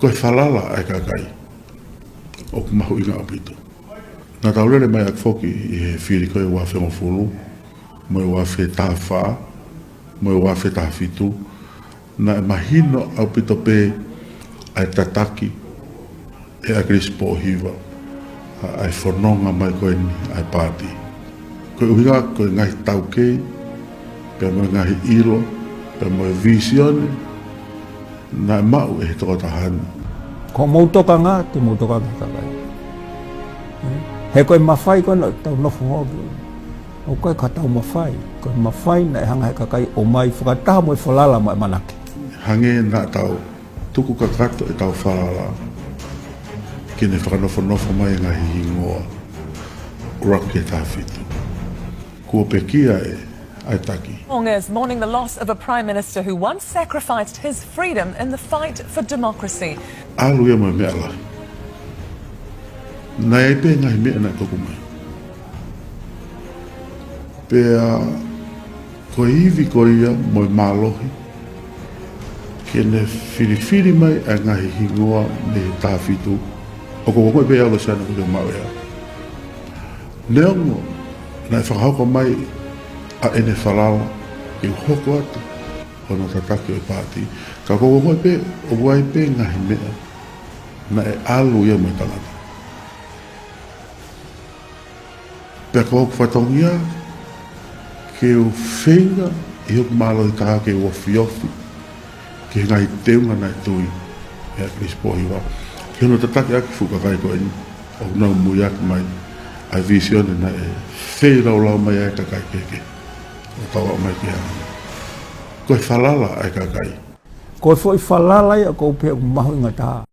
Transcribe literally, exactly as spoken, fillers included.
Ko e falala ʻa e kakai ʻoku mahuʻinga ʻaupito. Naʻa tau lele mai ʻaki foki ʻi he fili ko ē ua afe hongofulu, mo e ua afe taha fā, mo e ua afe taha fitu, naʻe mahino ʻaupito pē ʻa e tataki ʻe ʻAkilisi Pōhiva ʻa, ʻa e fononga mai ko eni ʻa e paati. Ko e ʻuhinga ko e ngaahi taukei, pea mo e ngaahi ʻilo, pea mo e vīsone naʻe maʻu ʻe he tokotaha ni. Ko hoʻomou tokanga, te mou tokanga ki he kakai. He ko e mafai ko ena ʻoku tau nofo ʻo ki ai. ʻOku ʻikai ko haʻatau mafai, ko e mafai naʻe hanga he kakai ʻo ʻomai fakataha mo e falala mo e ʻamanaki. Hangē naʻa tau tuku kakato ʻetau falala ke ne fakanofonofo mai e ngaahi hingoa ʻuluaki ki he taha fitu. Kuo pekia ʻa e, ʻa e taki. Hong is mourning the loss of a prime minister who once sacrificed his freedom in the fight for democracy. ʻAlu ia mo e meʻa lahi. Naʻe ʻi ai pē ngaahi meʻa naʻe tuku mai. Pea ko e ivi ko ia mo e mālohi ke ne filifili mai ʻa e ngaahi hingoa mei he taha fitu, ʻoku ou ongoʻi pē au, Losiana, ʻoku te maʻu ʻe au. Neongo naʻe fakahoko mai ʻa ʻene falala ke u hoko atu hono tataki ʻo e paati, ka ʻoku ou ongoʻi pē ʻoku ʻi ai pē ngaahi meʻa naʻe ʻalu ia mo e tangata. Pea ko hoku fatongia ke u feinga ʻi hoku mālohi taha ke u ofiofi ki he ngaahi teunga naʻe tui ʻe ʻAkilisi Pōhiva ki hono tataki ʻaki e fuʻu kakai ko eni ʻoku nau muiaki mai ʻa e vīsone naʻe feilaulau mai ai e kakai kehekehe ʻo tau aʻu mai ki he ʻaho ni. Ko e falala ʻa e kakai. Ko e foʻi falala ia ʻoku ou pehē ʻoku mahuʻinga taha.